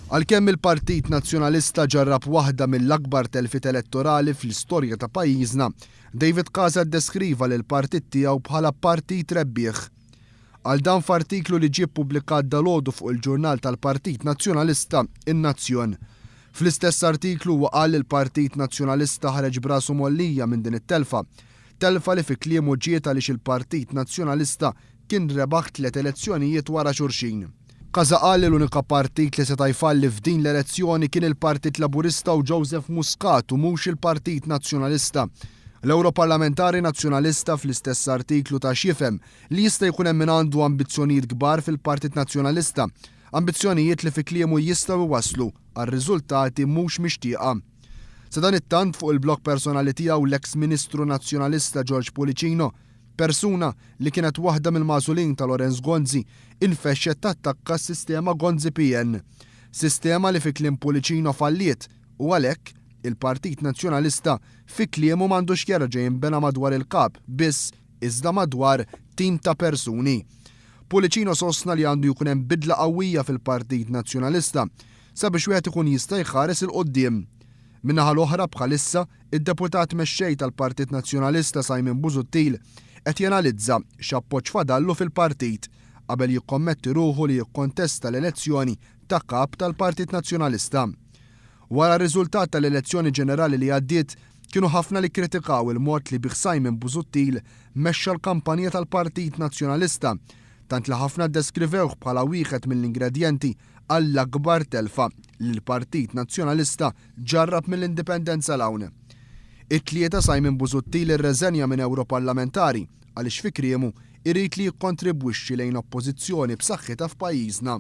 Għalkemm il-Partit Nazzjonalista ġarrab waħda mill-akbar telfiet elettorali fl-istorja ta' pajjiżna, David Casa ddeskriva lill-partit tiegħu bħala partit rebbieħ. Qal dan f'artiklu li ġie ppubblikat dalgħodu fuq il-ġurnal tal-Partit Nazzjonalista, In-Nazzjon. Fl-istess artiklu huwa qal li l-Partit Nazzjonalista ħareġ b'rasu mgħollija minn din it-telfa. Telfa li fi kliemu ġiet għaliex il-Partit Nazzjonalista kien rebaħ tliet elezzjonijiet wara xulxin. Casa qal li l-unika partit li seta' jfalli f'din l-elezzjoni kien il-Partit Laburista u Joseph Muscat u mhux il-Partit Nazzjonalista. L-Ewroparlamentari Nazzjonalista fl-istess artiklu ta x'jifhem li jista' jkun hemm min għandu ambizzjonijiet kbar fil-Partit Nazzjonalista, ambizzjonijiet li fi kliemu jistgħu jwasslu għal riżultati mhux mixtieqa. Sadanittant fuq il-blog personali tiegħu l-eks Ministru Nazzjonalista George Pullicino Persuna, li kienet waħda mill-magħżulin ta' Lawrence Gonzi, infexxet tattakka s-sistema Gonzi-PN. Sistema li fi kliem Pullicino falliet u għalhekk, il-Partit Nazzjonalista fi kliemu m'għandux jerġa' jinbena madwar il-Kap biss iżda madwar tim ta' persuni. Pullicino sostna li għandu jkun hemm bidla qawwija fil-Partit Nazzjonalista sabiex wieħed ikun jista' jħares 'il quddiem. Min-naħa l-oħra bħalissa, Id-Deputat Mexxej tal-Partit Nazzjonalista Simon Busuttil qed janalizza x'appoġġ fadallu fil-partit qabel jikkommetti ruħu li jikkontesta l-elezzjoni ta' Kap tal-Partit Nazzjonalista. Wara r-riżultat tal-elezzjoni ġenerali li għaddiet, kienu ħafna li kkritikaw il-mod li bih Simon Busuttil mexxa l-kampanja tal-Partit Nazzjonalista, tant li ħafna ddeskrivewh bħala wieħed mill-ingredjenti għall-akbar telfa li l-Partit Nazzjonalista ġarrab mill-Indipendenza 'l hawn. It-Tlieta Simon Busuttil irreżenja minn Ewroparlamentari għaliex fi kliemu irid li jikkontribwixxi lejn Oppożizzjoni b'saħħitha f'pajjiżna.